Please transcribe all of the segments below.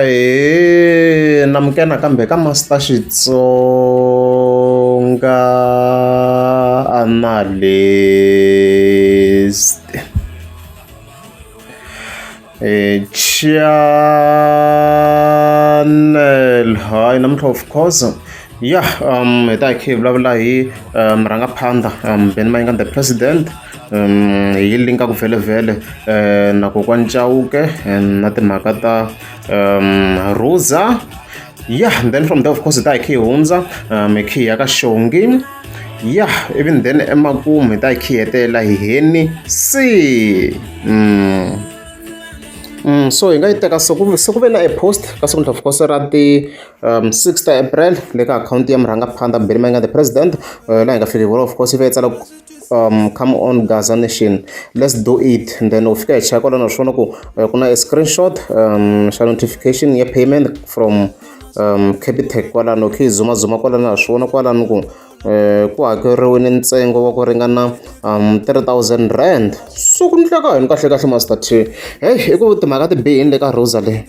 Ahee namukela nakambe ka Master Xitsonga Analyst channel hayi namuntlha of course ya hi ta hi kha hi vulavula hi murhangaphandha Benny Mayengani the president hi linkaku vhele na kokwani Chauke na timhaka ta Ruza ya then from there of course hi ta hi kha hi hundza hi kha hi ya ka Xongi ya even then emakumu hi ta hi kha hi hetelela hi Henny C. So hi nga yi teka so ku se ku ve na a post ka siku of course ra ti 6 ta April le ka akhawunti ya murhangaphandha Benny Mayengani the president laha hi nga fika hi vona of course yi va yi tsala come on Gaza nation let's do it and then u fika hi cheka kwalano na swona ku ku na a screenshot xa notification ya payment from Capitec kwalano u kha hi zuma zuma kwalano ha swi vona kwalano ku ku hakeriwile ntsengo wa ku ringana R3000 so ku endleka yini kahle kahle Master T heyi i ku timhaka ti bihile le ka Rosa leyi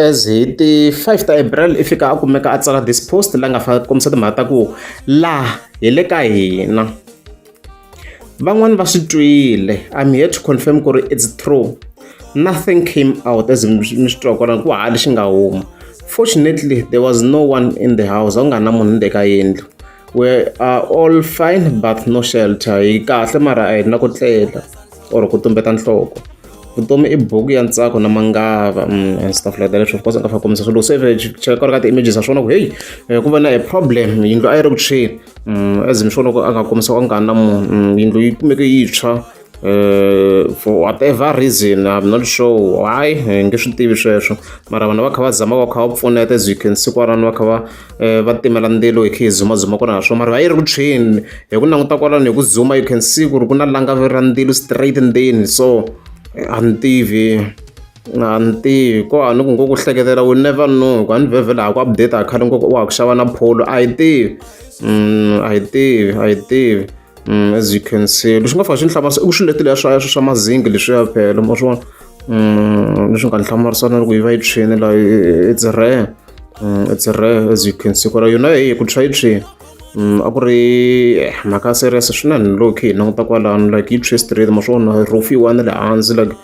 as hi ti 5 ta April i fika a kumeka a tsala this post la nga fika kombisa timhaka ta ku laha hi le ka hina van'wani va swi twile I'm here to confirm ku ri it's true nothing came out as mi swi twa kwalano ku hava lexi nga huma fortunately there was no one in the house a ku nga na munhu ndzeni ka yindlu we are all fine but no shelter hi kahle mara a hi na ku tlela or ku tumbeta nhloko vutomi i buku ya ntsako na mangava and stuff like that leswi of course a nga fa kombisa swilo se cheka ka ti-images a swona ku heyi ku va na a problem yindlu a yi ri ku tshweni as mi swona ku a nga kombisa ku a nga na munhu yindlu yi kumeke yi tshwa for whatever reason I'm not sure why hi nge swi tivi sweswo mara vanhu va kha va zama va kha va pfuneta as you can see kwalano va kha va va timela ndzilo hi kha hi zumazuma kona ha swona mara va yi ri ku tshweni hi ku languta kwalano hi ku zuma you can see ku ri ku na langavi ra ndzilo straight ndzeni so a ni tivi a ni tivi ko a ni ku ngo ku hleketela we never know ku a ni vhevhela ha ku update ha khale ngo wa ha ku xava na pholo a hi tivi a hi tivi a hi tivi as you can see lexi nga fika xi ni hlamarisa i ku swi letile swa swa mazingi leswiya phela ma swi vona leswi nga ni hlamarisa na loko yi va yi tshwini la it's rare it's rare as you can see kwala yona hi ku tshwa yi tshwini a ku ri mhaka serious swinene loko khe hi languta kwalano like yi tshwe straight ma swi vona roof yi wa na le hansi like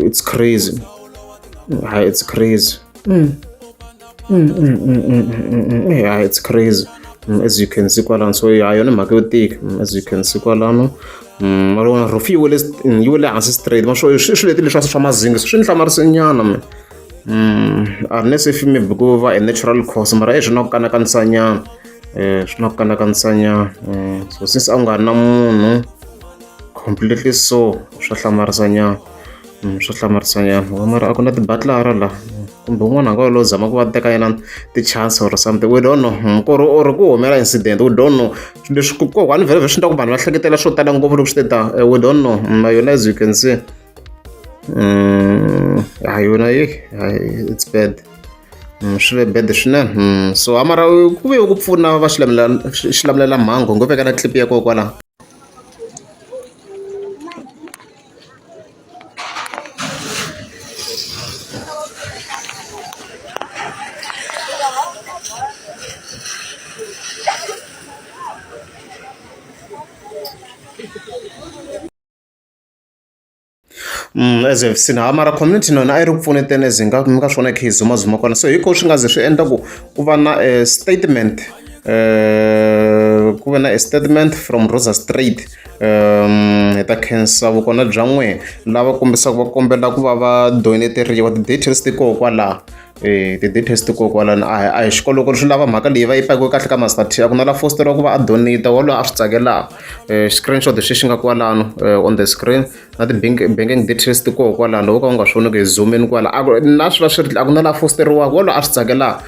it's crazy hayi it's crazy Yeah, it's crazy as you can see kwalano so ya yona mhaka yo tika as you can see kwalano ma vona roof yi wele yi wele hansi straight ma swo swi leti leswi swa mazinga swi ni hlamarise nyana mina unless if maybe ku va a natural cause mara e swi na ku kanakanisa nyana swi na ku kanakanisa nyana so since a ku nga ri na munhu completely so swa hlamarisa nyana swa hlamarisa nyana mara a ku na ti-butler la kumbe un'wana a nga va loyi zama ku va teka yena ti-chance or something we don't know ku ri or ku humelela incident we don't know leswi kokwani vhele vhele swi endla ku vanhu va hleketela swo tala ngopfu loko swi te ta we don't know ma yona as you can see ha yona yi it's bad swi ve bad swinene so a mara ku ve ku pfuna va xilamulelamhangu ngo veka na clip ya koho kwalaho. As you have seen ha mara community na yona a yi ri ku pfuneteni as hi nga mi nga swi vona hi kha hi zumazuma kona so hi ko swi nga ze swi endla ku ku va na statement ku ve na a statement from Rosa Street hi ta khensa vukona bya n'wehe lava kombisaka va kombela ku va va donateriwa ti-details ti koho kwalaho ti-details ti koho kwalano a hi a hi xikolo ku ri swi lava mhaka leyi va yi pakiwe kahle ka Master T a ku na la fosteriwa ku va a donate waloye a swi tsakelaka screenshot xexi nga kwalano on the screen na ti-bank banking details ti koho kwalano loko ka u nga swi voni ku hi zoom-ini kwala a ku na swi va swi ri a ku na la fosteriwaka waloye a swi tsakelaka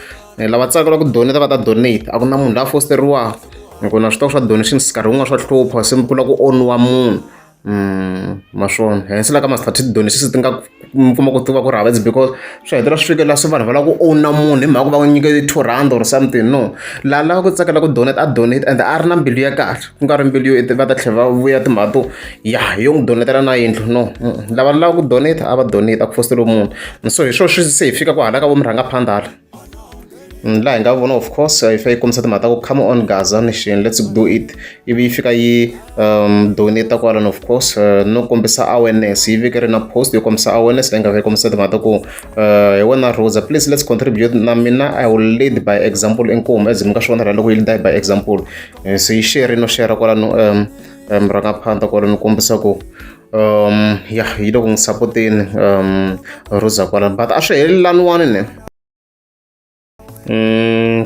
lava tsakelaka ku donate va ta donate a ku na munhu la fosteriwaka hikuva na swi tiva swa donations nkarhi wun'wani swa hlupha se ku lava ku oniwa munhu. Ma swona henhla la ka ma-start ti-donations ti nga mi kuma ku tiva ku ri hava it's because swi hetelela swi fike laha se vanhu va lava ku own-a munhu hi mhaka ku va n'wi nyike R2 or something, no. Laha lava ku tsakela ku donate a donate and a ri na mbilu ya kahle ku nga ri mbilu yo va ta tlhela va vuya timhaka to ya yo n'wi donetela na yindlu, no. Lava lava ku donate a va donate a ku fositeriwi munhu. So hi swona swi se hi fika ku hala ka vo murhangaphandha hala. Laha hi nga vona of course yi fanele yi kombisa timhaka ta ku come on Gaza nation, let's do it, ivi yi fika yi donate kwalano, of course no kombisa awareness. Yi vekeri na post yo kombisa awareness leyi nga yi kombisa timhaka ta ku hi wena Rosa, please let's contribute. Na mina I will lead by example. Inkomu, as mi nga swi vona loko yi lead by example, se yi share no share kwalano murhangaphandha kwalano kombisa ku ya yi le ku n'wi sapoteni Rosa kwalano, but a swi helelaniwani ne.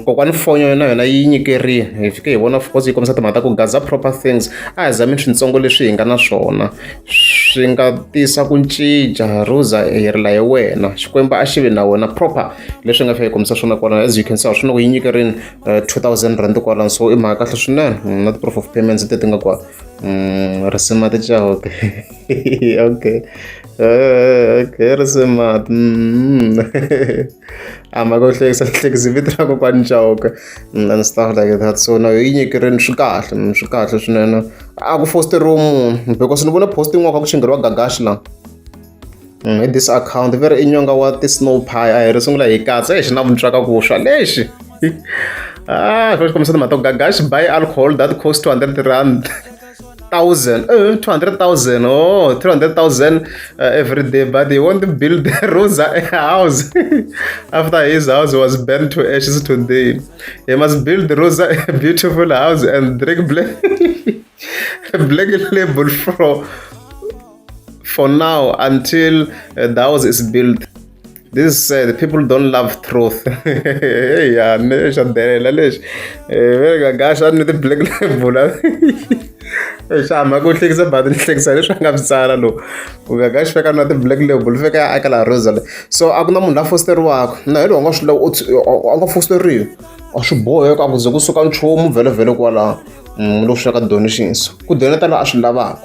Kokwani Fonyo na yona yi nyikerile, hi fike hi vona of course yi kombisa timhaka ta ku Gaza proper things, a hi zameni swintsongo leswi hi nga na swona swi nga tisa ku cinca. Rosa, hi rila hi wena, Xikwembu a xi vi na wena proper. Leswi nga fika yi kombisa swona kwalano, as you can see, a swi na ku yi nyikerini R2000 kwalano, so i mhaka kahle swinene na ti-proof of payments leti nga kwala. Risimu ti Chauke, okay okay, risimu a mhaka yo hlekisa hlekisa vito ra kokwani Chauke and stuff like that. So na yi nyikerini, swi kahle, swi kahle swinene, a ku fosteriwi munhu because ni vona post yin'wana ku xingheriwa Gagashi la hi this account ve ri i nyonga wa ti-snow pie. A hi ri sungula hi katsa exi na vuntswaka ku swa lexi ah xi kombisa timhaka ta Gagashi buy alcohol that cost R200 thousand, 200,000, oh, 200,000 every day, but he want to build Rosa a house after his house was burned to ashes today. He must build Rosa a beautiful house and drink black label for now until the house is built. This is sad. People don't love truth. Ya ne xa delela lexi ve Gagashi a ni ti black label xa mhaka ku hlekisa, but ni hlekisa leswi a nga swi tsala lowu ku Gagashi feka na ti-black label feka ya aka laha Rosa. So a ku na munhu la fosteriwaka na hi lowu a nga swi a nga fosteriwi, a swi boheka a ku ze kusuka nchumu vhele vhele kwalaho loko swi ya ka donations ku doneta laha a swi lavaka.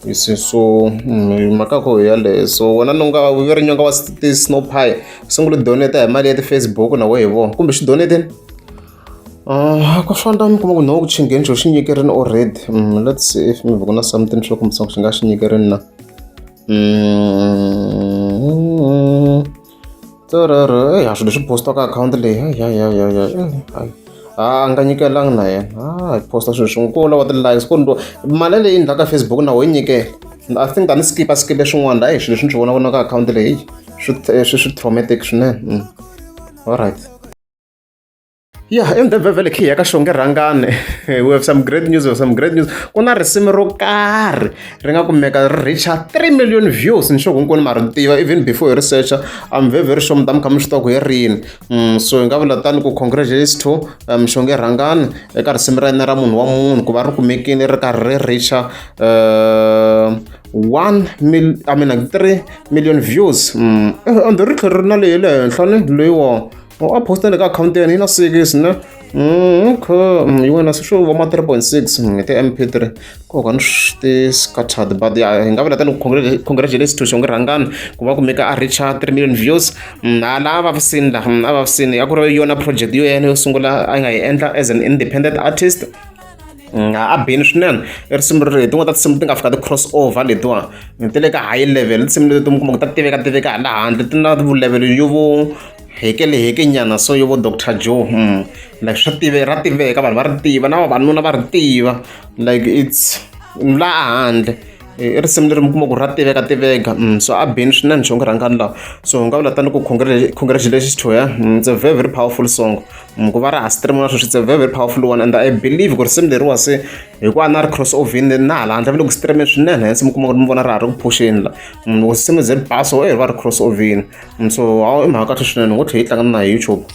You see, so mhaka ko hi yaleyo. So wena nonga ve ri nyonga wa ti-snow pie, sungula doneta hi mali ya ti-Facebook na we hi vona kumbe xi doneteni ku famba mi kuma ku no ku chingheni xo xi nyikerini already. Let's see if maybe ku na something swo kombisa ku xi nga xi nyikerini na. Tarara, ya swilo leswi postiwaka akhawunti leyi ya ya ya ya a nga nyikelangi na yena, a posta swilo swin'we ko lava ti-likes ku mali leyi endlaka Facebook na wo yi nyikela. I think a ni skipa skipe swin'wana la swilo leswi ni swi vona vonaka akhawunti leyi swi traumatic swinene. Alright. Yeah, in the vhele khe ya ka Xonge Rhangani, we have some great news, we have some great news. Ku na risimu ro karhi ri nga kumeka ri reacha 3 million views, ni sure hinkwenu ma ri tiva even before hi research. I'm very very sure mi ta mi kha mi swi tiva ku hi rini. So hi nga vula tani ku congratulations to Xonge Rhangani eka risimu ra yena ra Munhu wa Munhu ku va ri kumekile ri karhi ri reacha 1 mil, I mean 3 million views. And ri tlhela ri na leyi le henhla ni leyiwa a posta le ka akhawunti ya yena yi na 6 ne. Okay, yi wena se swo va ma 3.6 hi ti-MP3 ko ka ni ti scattered, but ya hi nga vula tani congratulations to Xonge Rhangani ku va kumeka a reacha 3 million views. Hala a vavisini la a vavisini a ku ri yona project yo yena yo sungula a nga yi endla as an independent artist. A bini swinene i risimu ri tin'wana ta tinsimu ti nga fika ti-cross over letiwa ti le ka high level, tinsimu leti mi kuma ku ta tiveka tiveka hala handle ti na level yo vo hekele heke nyana, so yo vo Dr Joe like swa tive ra tiveka, vanhu va ri tiva na vavanuna va ri tiva, like it's la handle i risimu leri mi kuma ku ra tiveka tiveka. So a bini swinene Xonge Rhangani lawa, so hi nga vula tani ku congratulations to her. It's a very very powerful song ku va ra ha stream na sweswi, it's a very very powerful one, and I believe ku risimu leriwa se hi ku a na ri cross over na hala handle va le ku stream swinene, hence mi kuma ku mi vona ra ha ri ku phuxeni la loko risimu ze ri baso ri va ri cross over. So i mhaka kahle swinene ngo tlhela yi tlanga na YouTube.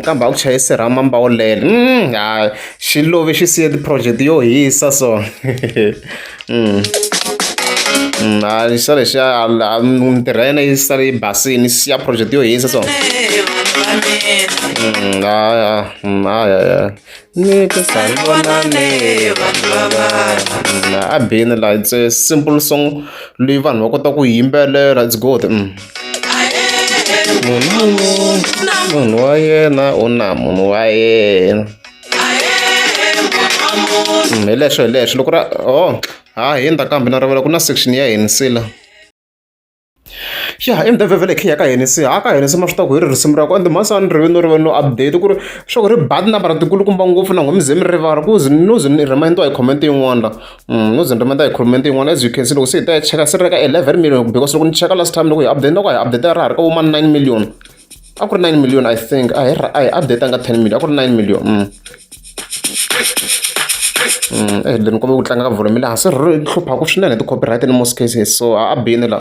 Kambe a ku chaye sirhama mbawulele hayi xi love xi siye ti-project yo hisa, so hayi xa lexiya mintirho ya yena yi sale yi basini, siya project yo hisa so. A bini la it's a simple song leyi vanhu va kota ku yimbelela it's good. Munhu munhu wa yena u na munhu wa yena. Hi leswo hi leswo loko ra oh ha hindza kambe na rivala ku na section ya hina la. Ya MWV khe ya ka hina se ha ka hina se ma swi tiva ku hi ri risimu ra ku ende mhani ni rive no rive no update ku ri swa ku ri ba tinambara tikulukumba ngopfu na n'we mi ze mi rivala ku ze no ze ni remind-iwa hi comment yin'wana la no ze ni remind hi comment yin'wana as you can see loko se hi ta ya cheka se ri ka 11 million because loko ni cheka last time loko hi update loko hi update ra ha ri ka vo ma 9 million a ku ri 9 million I think a hi a hi update nga 10 million a ku ri 9 million. Eh ni kombe ku tlanga ka volume le hansi ri hluphaku swinene ti-copyright in most cases so a bini la.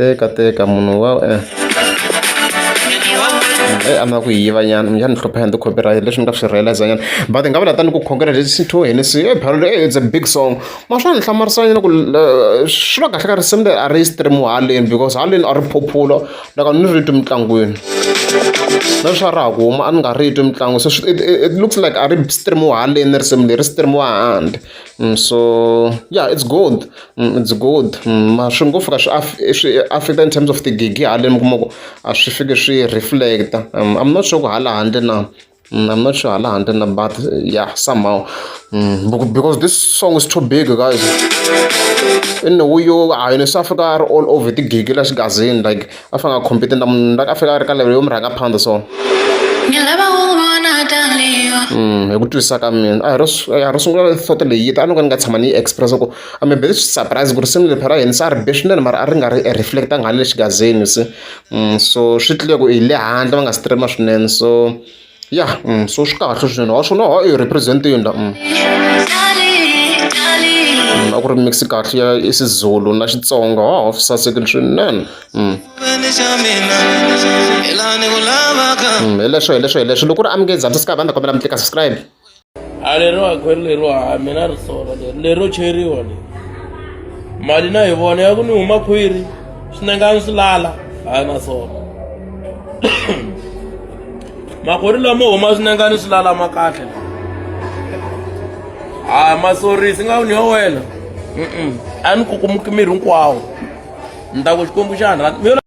Teka teka munhu wa eh a na ku yiva nyana ya ni hlupha hi ti-copyright leswi ni nga swi realize nyana but nga vula tani ku congratulations to Hennessy it's a big song ma swa ni hlamarisa nyana ku swi va kahle ka risimu leri a ri stream haleni because haleni a ri popular loko ni ri twi mitlangwini na swa ra ha ku huma a ni nga ri twi mitlangu so it looks like a ri streamiwa haleni risimu leri streamiwa handle. So yeah, it's good. It's good. Ma swi ngo fika swi swi affect in terms of tigigi haleni mi kuma ku a swi fiki swi reflect. I'm not sure ku hala handle na. I'm not sure hala handle na but yeah somehow because this song is too big guys. In yo a yena se a fika a ri all over tigigi la xigazini like a fanele a compete na munhu like a fika a ri ka level yo murhangaphandha so. Hi ku twisisa ka mina a hi ro a ro sungula thought leyi yi ta a no ka ni nga tshama ni yi express ku I'm a bit surprised ku risimu leri phela hina se a ri be swinene mara a ri nga ri reflect-anga hala le xigazini se. So swi tlule ku hi le handle va nga stream swinene so yeah so swi kahle swinene wa swona i represent-ini la. A ku ri mix kahle ya isiZulu na Xitsonga wa swi sasekile swinene. Hi leswo hi leswo hi leswo loko ku ri a mi nge subscribe a ni ta kombela mi tlika subscribe. A leriwa khwiri leriwa mina ri sola leri lero cheriwa leri mali na hi vona ya ku ni huma khwiri swinengani swi lala hayi na swona makhwiri lamo huma swinengani swi lala ma kahle hayi masorisi nga ni yo wena a ni kukumuki miri hinkwawo ni ta ku xikwembu xa ni rhandza.